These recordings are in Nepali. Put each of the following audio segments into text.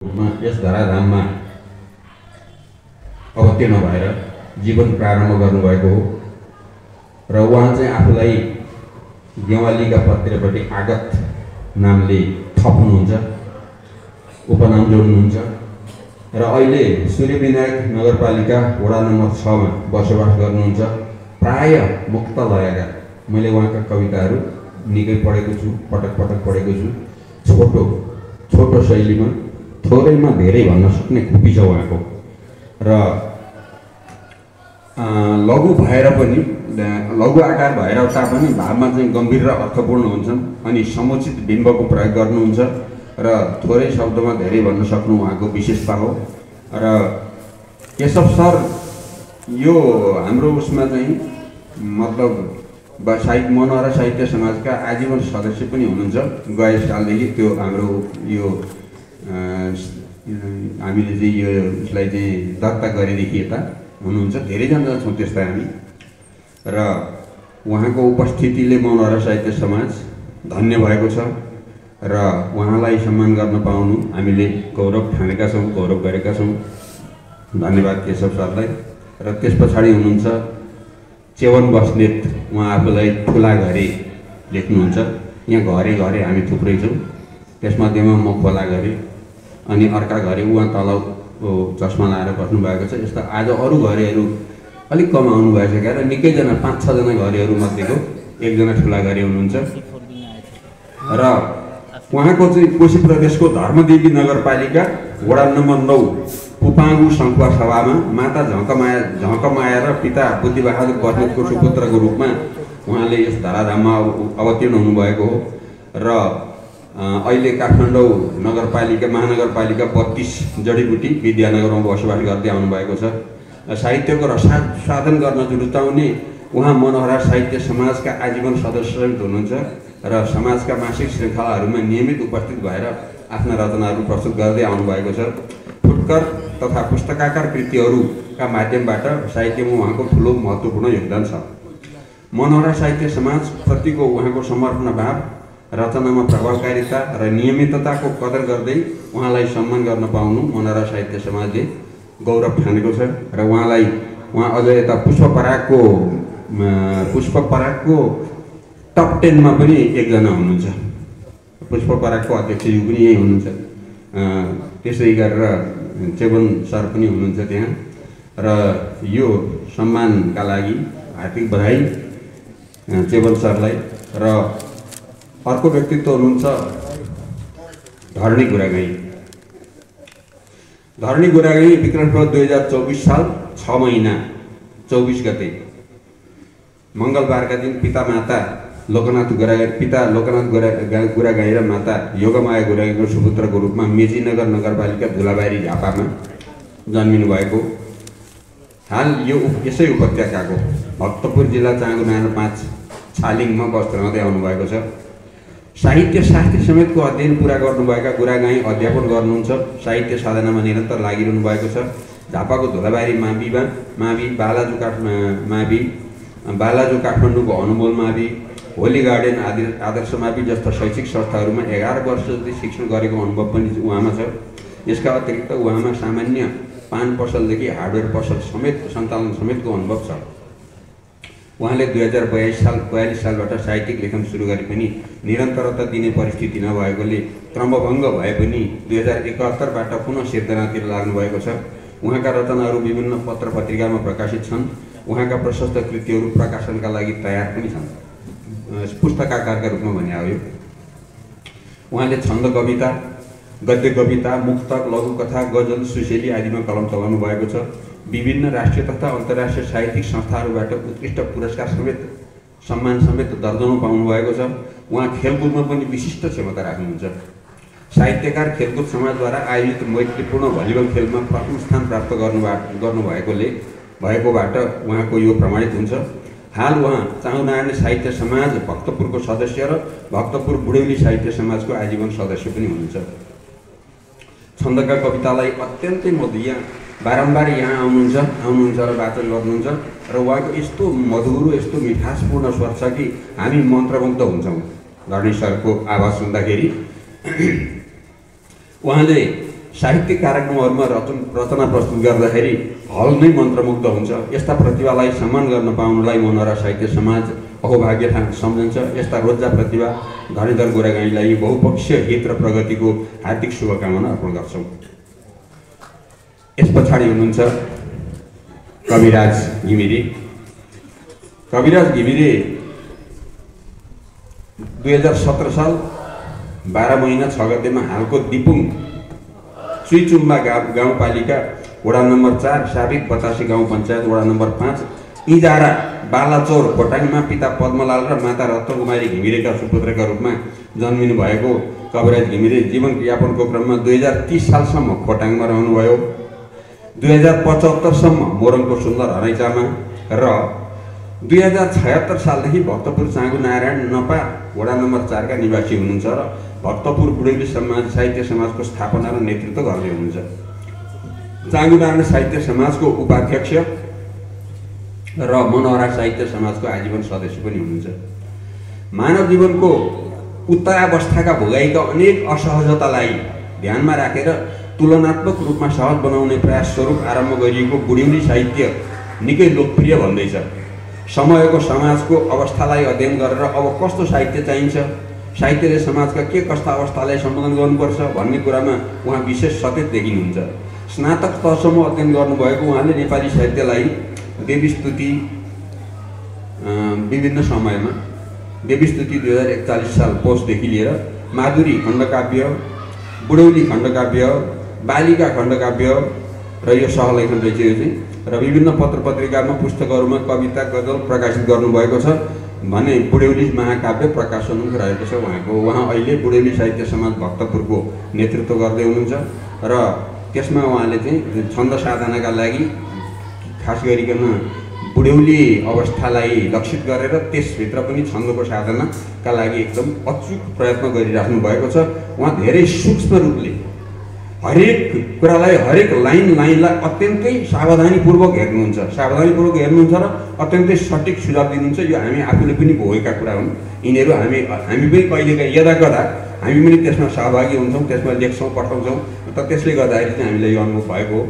यस धराधाममा अवतीर्ण भएर जीवन प्रारम्भ गर्नुभएको हो र उहाँ चाहिँ आफूलाई गेवालीका पत्रपट्टि आगत नामले थप्नुहुन्छ, उपनाम जोड्नुहुन्छ र अहिले सूर्यविनायक नगरपालिका वडा नम्बर 6 मा बसोबास गर्नुहुन्छ। प्राय मुक्त लयका मैले उहाँका कविताहरू निकै पढेको छु, पटक पटक पढेको छु। छोटो शैलीमा थोरैमा धेरै भन्न सक्ने खुबी छ उहाँको र लघु भएर पनि लघु आकार भएर तापनि भावमा चाहिँ गम्भीर र अर्थपूर्ण हुन्छन् अनि समुचित बिम्बको प्रयोग गर्नुहुन्छ र थोरै शब्दमा धेरै भन्न सक्नु उहाँको विशेषता हो। र केशव सर यो हाम्रो उसमा चाहिँ मतलब मनोहरा साहित्य समाजका आजीवन सदस्य पनि हुनुहुन्छ। गए सालदेखि त्यो हाम्रो यो हामीले चाहिँ यो उसलाई चाहिँ दर्ता गरेदेखि यता हुनुहुन्छ। धेरैजना छौँ त्यस्ता हामी र उहाँको उपस्थितिले मनोहरा साहित्य समाज धन्य भएको छ र उहाँलाई सम्मान गर्न पाउनु हामीले गौरव ठानेका छौँ, गौरव गरेका छौँ। धन्यवाद केशव सरलाई। र त्यस पछाडि हुनुहुन्छ चेवन बस्नेत, उहाँ आफूलाई ठुला घरे लेख्नुहुन्छ। यहाँ घरे घरे हामी थुप्रै छौँ, त्यसमध्येमा म खोला घरे अनि अर्का घरे उहाँ तल चस्मा लाएर बस्नु भएको छ। यस्ता आज अरू घरेहरू अलिक कम आउनु भइसक्यो र निकैजना 5-6 जना घरेहरू मध्येको एकजना ठुला घरे हुनुहुन्छ। र उहाँको चाहिँ कोशी प्रदेशको धर्मदेवी नगरपालिका वडा नम्बर 9 पुपाङ्गु सङ्खुवा सभामा माता झङ्कमाया र पिता बुद्धिबहादुर बस्नेतको सुपुत्रको रूपमा उहाँले यस धराधाममा अवतीर्ण हुनुभएको हो र अहिले काठमाडौँ महानगरपालिका 32 जडीबुटी विद्यानगरमा बसोबास गर्दै आउनुभएको छ। साहित्यको रसास्वादन गर्न रुचाउने उहाँ मनोहरा साहित्य समाजका आजीवन सदस्य हुनुहुन्छ र समाजका मासिक श्रृङ्खलाहरूमा नियमित उपस्थित भएर आफ्ना रचनाहरू प्रस्तुत गर्दै आउनुभएको छ। फुटकर तथा पुस्तकाकार कृतिहरूका माध्यमबाट साहित्यमा उहाँको ठुलो महत्त्वपूर्ण योगदान छ। मनोहरा साहित्य समाज प्रतिको उहाँको समर्पण भाव, रचनामा प्रभावकारिता र नियमितताको कदर गर्दै उहाँलाई सम्मान गर्न पाउनु मनोहरा साहित्य समाजले गौरव ठानेको छ र उहाँ अझ यता पुष्प परागको टप 10 मा पनि एकजना हुनुहुन्छ। पुष्प परागको अध्यक्षज्यू पनि यही हुनुहुन्छ। त्यसै गरेर चेवन सर पनि हुनुहुन्छ त्यहाँ र यो सम्मानका लागि हार्दिक बधाई चेवन सरलाई। र अर्को व्यक्तित्व हुनुहुन्छ धरणी गुरागाई विक्रमसम्वत 2024 साल 6 महिना 24 गते मङ्गलबारका दिन पिता लोकनाथ गुरागाई र माता योगमाया गुरागाईको सुपुत्रको रूपमा मेचीनगर नगरपालिका धुलाबारी झापामा जन्मिनु भएको। हाल यो यसै उपत्यकाको भक्तपुर जिल्ला चाँगुनारायण 5 छालिङमा बस्दै रहँदै आउनुभएको छ। साहित्य शास्त्री समेतको अध्ययन पुरा गर्नुभएका गुरागाई अध्यापन गर्नुहुन्छ। साहित्य साधनामा निरन्तर लागिरहनु भएको छ। झापाको धुलाबारी बालाजु काठमाडौँको अनुमोल मावि, होली गार्डन आदर्श मावि जस्ता शैक्षिक संस्थाहरूमा 11 वर्ष जति शिक्षण गरेको अनुभव पनि उहाँमा छ। यसका अतिरिक्त उहाँमा सामान्य पान पसलदेखि हार्डवेयर पसल सञ्चालन समेतको अनुभव छ। उहाँले 2042 सालबाट साहित्यिक लेखन सुरु गरे पनि निरन्तरता दिने परिस्थिति नभएकोले क्रमभङ्ग भए पनि 2071बाट पुनः सिर्जनातिर लाग्नुभएको छ। उहाँका रचनाहरू विभिन्न पत्र पत्रिकामा प्रकाशित छन्। उहाँका प्रशस्त कृतिहरू प्रकाशनका लागि तयार पनि छन्। पुस्तकाकारका रूपमा भने आयो। उहाँले छन्द कविता, गद्य कविता, मुक्तक, लघुकथा, गजल, सुशेली आदिमा कलम चलाउनु भएको छ। विभिन्न राष्ट्रिय तथा अन्तर्राष्ट्रिय साहित्यिक संस्थाहरूबाट उत्कृष्ट पुरस्कार सम्मान समेत दर्जनौं पाउनु भएको छ। उहाँ खेलकुदमा पनि विशिष्ट क्षमता राख्नुहुन्छ। साहित्यकार खेलकुद समाजद्वारा आयोजित मैत्रीपूर्ण भलिबल खेलमा प्रथम स्थान प्राप्त भएकोबाट उहाँको यो प्रमाणित हुन्छ। हाल उहाँ चाँगुनारायण साहित्य समाज भक्तपुरको सदस्य र भक्तपुर बुढौली साहित्य समाजको आजीवन सदस्य पनि हुनुहुन्छ। छन्दका कवितालाई अत्यन्तै मधुर बारम्बार यहाँ आउनुहुन्छ र वाचन गर्नुहुन्छ र उहाँको यस्तो मधुरो यस्तो मिठासपूर्ण स्वर छ कि हामी मन्त्रमुग्ध हुन्छौँ। धरणी सरको आवाज सुन्दाखेरि उहाँले साहित्यिक कार्यक्रमहरूमा रचना प्रस्तुत गर्दाखेरि हल नै मन्त्रमुग्ध हुन्छ। यस्ता प्रतिभालाई सम्मान गर्न पाउनुलाई मनोहरा साहित्य समाज अहोभाग्य सम्झन्छ। यस्ता रोज्जा प्रतिभा धनीधर गोरागाईलाई बहुपक्षीय हित र प्रगतिको हार्दिक शुभकामना अर्पण गर्छौँ। यस पछाडि हुनुहुन्छ कविराज घिमिरे। कविराज घिमिरे 2017 साल 12 महिना 6 गतेमा हालको दिपुङ चुइचुम्बा गाउँपालिका वडा नम्बर 4 साबिक बतासी गाउँ पञ्चायत वडा नम्बर 5 इजारा बालाचौर खोटाङमा पिता पद्मलाल र माता रत्नकुमारी घिमिरेका सुपुत्रका रूपमा जन्मिनु भएको कविराज घिमिरे जीवन यापनको क्रममा 2030 सालसम्म खोटाङमा रहनुभयो। 2075 सम्म मोरङको सुन्दर हराइचामा र 2076 सालदेखि भक्तपुर चाँगु नारायण नपा वडा नम्बर 4 का निवासी हुनुहुन्छ र भक्तपुर बुढेली समाज साहित्य समाजको स्थापना र नेतृत्व गर्दै हुनुहुन्छ। चाँगु नारायण साहित्य समाजको उपाध्यक्ष र मनोहरा साहित्य समाजको आजीवन सदस्य पनि हुनुहुन्छ। मानव जीवनको उत्तरावस्थाका भोगाइका अनेक असहजतालाई ध्यानमा राखेर तुलनात्मक रूपमा सहज बनाउने प्रयास स्वरूप आरम्भ गरिएको बुढ्यौली साहित्य निकै लोकप्रिय भन्दैछ। समयको समाजको अवस्थालाई अध्ययन गरेर अब कस्तो साहित्य चाहिन्छ, साहित्यले समाजका के कस्ता अवस्थालाई सम्बोधन गर्नुपर्छ भन्ने कुरामा उहाँ विशेष सचेत देखिनुहुन्छ। स्नातक तहसम्म अध्ययन गर्नुभएको उहाँले नेपाली साहित्यलाई देवीस्तुति विभिन्न समयमा देवीस्तुति 2041 साल पौषदेखि लिएर माधुरी खण्डकाव्य, बुढौली खण्डकाव्य, बालिका खण्डकाव्य र यो सहलेखन रहेछ यो चाहिँ र विभिन्न पत्र पत्रिकामा पुस्तकहरूमा कविता गजल प्रकाशित गर्नुभएको छ भने बुढौली महाकाव्य प्रकाशन रहेको छ उहाँको। उहाँ अहिले बुढौली साहित्य समाज भक्तपुरको नेतृत्व गर्दै हुनुहुन्छ र त्यसमा उहाँले चाहिँ छन्द साधनाका लागि खास गरिकन बुढौली अवस्थालाई लक्षित गरेर त्यसभित्र पनि छन्दको साधनाका लागि एकदम अचुक प्रयत्न गरिराख्नु भएको छ। उहाँ धेरै सूक्ष्म रूपले हरेक कुरालाई हरेक लाइनलाई अत्यन्तै सावधानीपूर्वक हेर्नुहुन्छ र अत्यन्तै सठिक सुझाव दिनुहुन्छ। यो हामी आफूले पनि भोगेका कुरा हुन्। यिनीहरू हामी पनि कहिलेकाहीँ यदाकदा हामी पनि त्यसमा सहभागी हुन्छौँ, त्यसमा लेख्छौँ, पठाउँछौँ। त त्यसले गर्दाखेरि चाहिँ हामीलाई यो अनुभव भएको हो।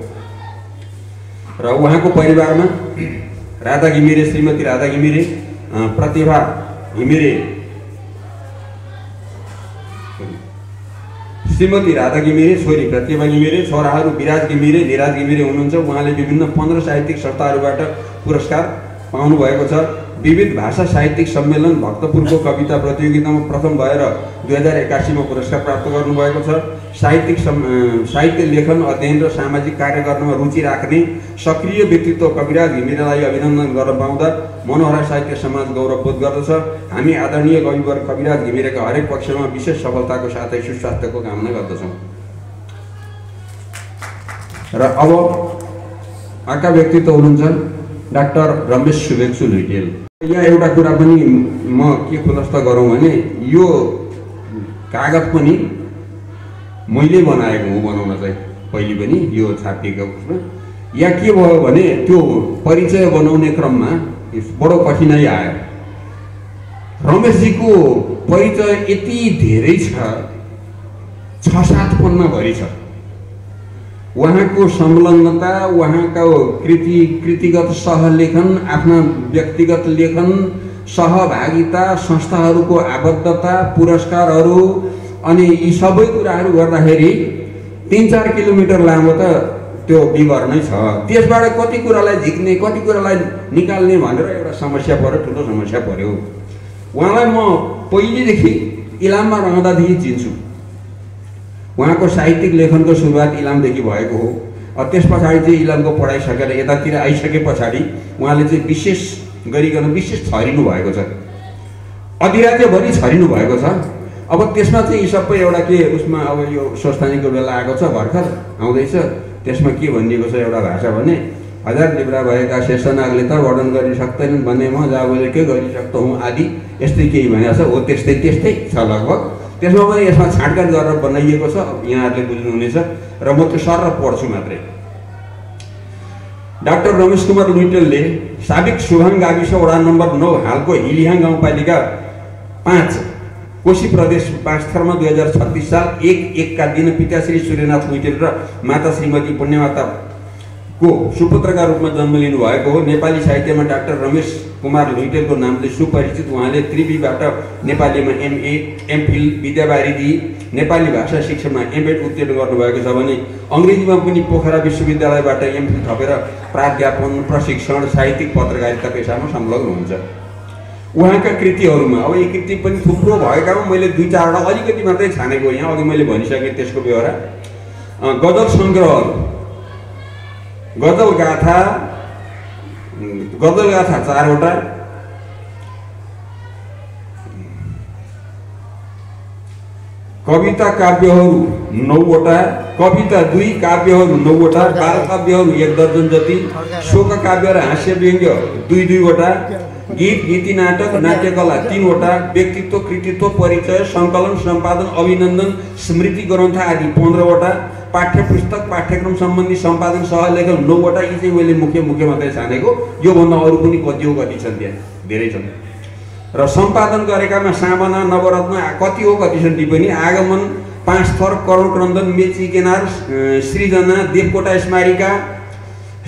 र उहाँको परिवारमा राधा घिमिरे, श्रीमती राधा घिमिरे, प्रतिभा घिमिरे, श्रीमती राधा घिमिरे, छोरी प्रतिभा घिमिरे, छोराहरू विराज घिमिरे, निराज घिमिरे हुनुहुन्छ। उहाँले विभिन्न 15 साहित्यिक संस्थाहरूबाट पुरस्कार पाउनु भएको छ। विविध भाषा साहित्यिक सम्मेलन भक्तपुरको कविता प्रतियोगितामा प्रथम भएर 2081 मा पुरस्कार प्राप्त गर्नुभएको छ। साहित्य लेखन, अध्ययन र सामाजिक कार्य गर्नमा रुचि राख्ने सक्रिय व्यक्तित्व कविराज घिमिरेलाई अभिनन्दन गर्न पाउँदा मनोहरा साहित्य समाज गौरवबोध गर्दछ। हामी आदरणीय कविवर कविराज घिमिरेका हरेक पक्षमा विशेष सफलताको साथै सुस्वास्थ्यको कामना गर्दछौँ। र अब अर्का व्यक्तित्व हुनुहुन्छ डाक्टर रमेश शुभेच्छु लुइटेल। यहाँ एउटा कुरा पनि म के खुलस्त गरौँ भने यो कागज पनि मैले बनाएको हो, बनाउन चाहिँ पहिले पनि यो छापिएको उसमा। यहाँ के भयो भने त्यो परिचय बनाउने क्रममा बडो कठिनाइ आयो। रमेशजीको परिचय यति धेरै छ, 6-7 पन्नाभरि छ। उहाँको संलग्नता, उहाँको कृतिगत सहलेखन, आफ्ना व्यक्तिगत लेखन, सहभागिता, संस्थाहरूको आबद्धता, पुरस्कारहरू अनि यी सबै कुराहरू गर्दाखेरि 3-4 किलोमिटर लामो त त्यो विवरणै छ। त्यसबाट कति कुरालाई झिक्ने, कति कुरालाई निकाल्ने भनेर एउटा समस्या पर्यो, ठुलो समस्या पर्यो। उहाँलाई म पहिलेदेखि इलाममा रहँदादेखि चिन्छु। उहाँको साहित्यिक लेखनको सुरुवात इलामदेखि भएको हो। त्यस पछाडि चाहिँ इलामको पढाइ सकेर यतातिर आइसके पछाडि उहाँले चाहिँ विशेष गरिकन विशेष छरिनु भएको छ, अधिराज्यभरि छरिनु भएको छ। अब त्यसमा चाहिँ यी सबै एउटा के उसमा अब यो संस्थानीको बेला आएको छ, भर्खर आउँदैछ। त्यसमा के भनिएको छ एउटा भाषा भने, 1000 लिब्रा भएका शेषनागले त वर्णन गरि सक्दैनन् भने म जाबोले के गरिसक्तो हुँ आदि यस्तै केही भनेको छ। हो त्यस्तै छ लगभग। त्यसमा पनि यसमा छाँटकाट गरेर बनाइएको छ, यहाँहरूले बुझ्नुहुनेछ र म त्यो सर पढ्छु मात्रै। डाक्टर रमेश कुमार लुइटेलले साबिक सुभाङ गाविस वडा नम्बर 9 हालको हिलिहाङ गाउँपालिका 5 कोशी प्रदेश 5 थरमा 2036 साल 1/1 का दिन पिताश्री सूर्यनाथ लुइटेल र माता श्रीमती पुण्यमाता को सुपुत्रका रूपमा जन्म लिनु भएको हो। नेपाली साहित्यमा डाक्टर रमेश कुमार लुइटेलको नामले सुपरिचित। उहाँले त्रिवीबाट नेपालीमा MA, MPhil विद्यावारिधि, नेपाली भाषा शिक्षामा MEd उत्तीर्ण गर्नुभएको छ भने अङ्ग्रेजीमा पनि पोखरा विश्वविद्यालयबाट MPhil थपेर प्राध्यापन, प्रशिक्षण, साहित्यिक पत्रकारिता पेशामा संलग्न हुनुहुन्छ। उहाँका कृतिहरूमा अब यी कृति पनि थुप्रो भएकामा मैले 2-4वटा अलिकति मात्रै छानेको यहाँ, अघि मैले भनिसकेँ त्यसको व्यवहार। गजल सङ्ग्रहहरू, गजल गाथा 4वटा, कविता काव्यहरू 9वटा, कविता 2 काव्यहरू 9वटा, बाल काव्यहरू 1 दर्जन जति, शोक काव्य र हास्य व्यङ्ग्य 2-2वटा, गीत, गीति नाटक, नाट्यकला 3वटा, व्यक्तित्व, कृतित्व, परिचय, सङ्कलन, सम्पादन, अभिनन्दन, स्मृति ग्रन्थ आदि 15वटा, पाठ्य पुस्तक, पाठ्यक्रम सम्बन्धी सम्पादन, सहलेखन 9वटा। यी चाहिँ मैले मुख्य मात्रै छानेको। योभन्दा अरू पनि कति छन्, त्यहाँ धेरै छन्। र सम्पादन गरेकामा सामना, नवरत्न कति हो, कति छन् टिप्पणी, आगमन, 5 थर, करुण क्रन्दन, मेची केनार, सृजना, देवकोटा स्मारिका,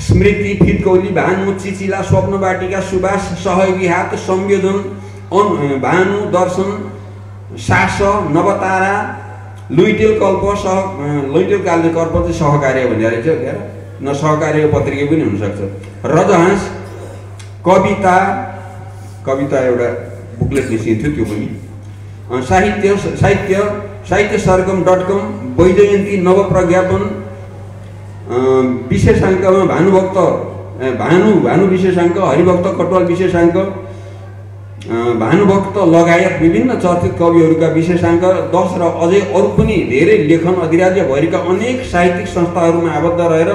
स्मृति, फिटकौली, भानु, चिचिला, स्वप्न वाटिका, सुबास, सहयोगी हात, संयोजन, भानु, दर्शन, सास, नवतारा, लुइटेल कल्प, लुइटेल कालले कल्प चाहिँ सहकार्य भन्ने रहेछ क्या, न सहकार्य पत्रिका पनि हुनसक्छ। रजहाँस, कविता एउटा बुकलेट निस्किन्थ्यो त्यो पनि, साहित्य सरगम.com, वैजयन्ती, नवप्रज्ञापन, विशेषाङ्कमा भानु विशेषाङ्क, हरिभक्त कटवाल विशेषाङ्क, भानुभक्त लगायत विभिन्न चर्चित कविहरूका विशेषाङ्क 10 र अझै अरू पनि धेरै लेखन अधिराज्यभरिका अनेक साहित्यिक संस्थाहरूमा आबद्ध रहेर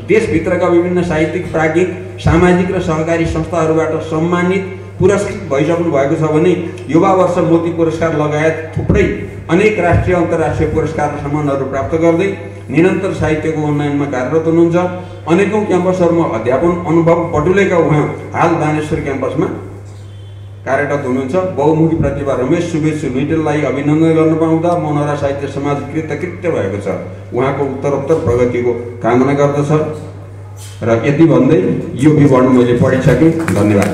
देशभित्रका विभिन्न साहित्यिक, प्राज्ञिक, सामाजिक र सहकारी संस्थाहरूबाट सम्मानित, पुरस्कृत भइसक्नु भएको छ भने युवा वर्ष मोती पुरस्कार लगायत थुप्रै अनेक राष्ट्रिय अन्तर्राष्ट्रिय पुरस्कार र सम्मानहरू प्राप्त गर्दै निरन्तर साहित्यको उन्नयनमा कार्यरत हुनुहुन्छ। अनेकौं क्याम्पसहरूमा अध्यापन अनुभव बटुलेका उहाँ हाल दानेश्वर क्याम्पसमा कार्यरत हुनुहुन्छ। बहुमुखी प्रतिभा रमेश शुभेच्छु लुइटेललाई अभिनन्दन गर्न पाउँदा मनोहरा साहित्य समाज कृतकृत्य भएको छ। उहाँको उत्तरोत्तर प्रगतिको कामना गर्दछ। र यति भन्दै यो विवरण मैले पढिसकेँ। धन्यवाद।